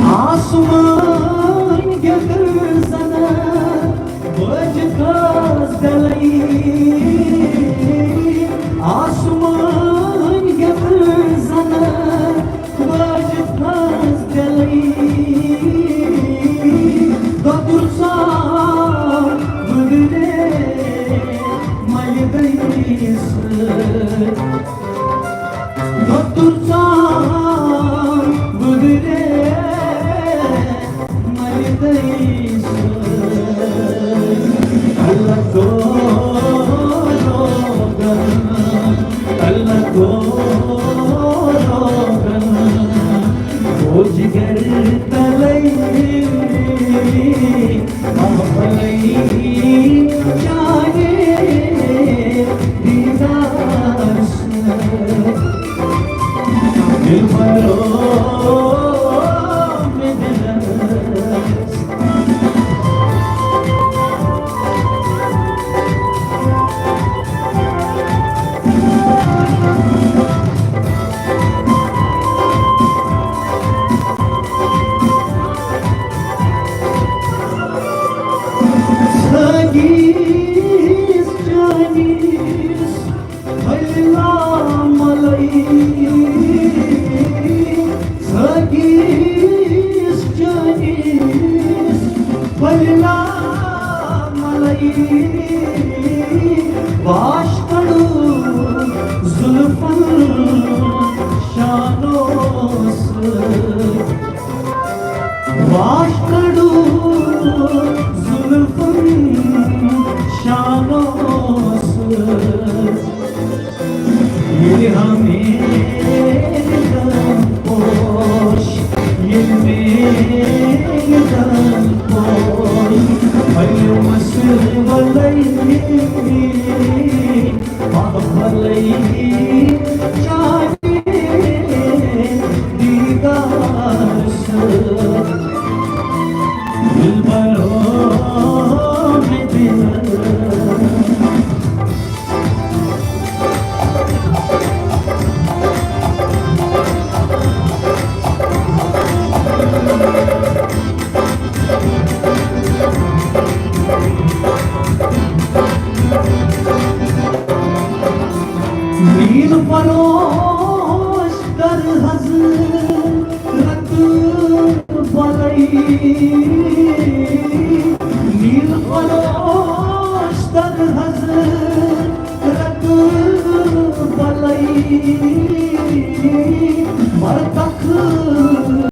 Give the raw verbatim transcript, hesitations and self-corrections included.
آسمان گیٚدر زنہٕ بٲجہِ خاص دلٲیی، آسمان گیٚدر زنہٕ بٲجہِ خاص دلٲیی، دۄدُر ژاو وٕدرے ملہِ دٔیِس۔ دۄدُر ژاو وٕدرے ملہِ دٔیِس۔ اللہ کو روغن، اللہ کو روغن، وہ جگر تلئی، محفلئی چاہے دیدار سے۔ دلبرو مےٚ دِلس۔ سٲنِس چٲنِس بٔلۍ لاملٲیی، سٲنِس چٲنِس بٔلۍ لاملٲیی، واش کڑو زلفن شانو سۭتۍ۔ واش کڑو زلفن شانو سۭتۍ۔ ییٚلہِ ہمیشہِ دم پوش، ییٚلہِ میلہِ دم پوش، پھٔلِمس ولے۔ محفلے چاہے دیدار سۭتۍ۔ دلبرو مےٚ دِلس۔ نیل فروش در حضرت بلئی، نیل فروش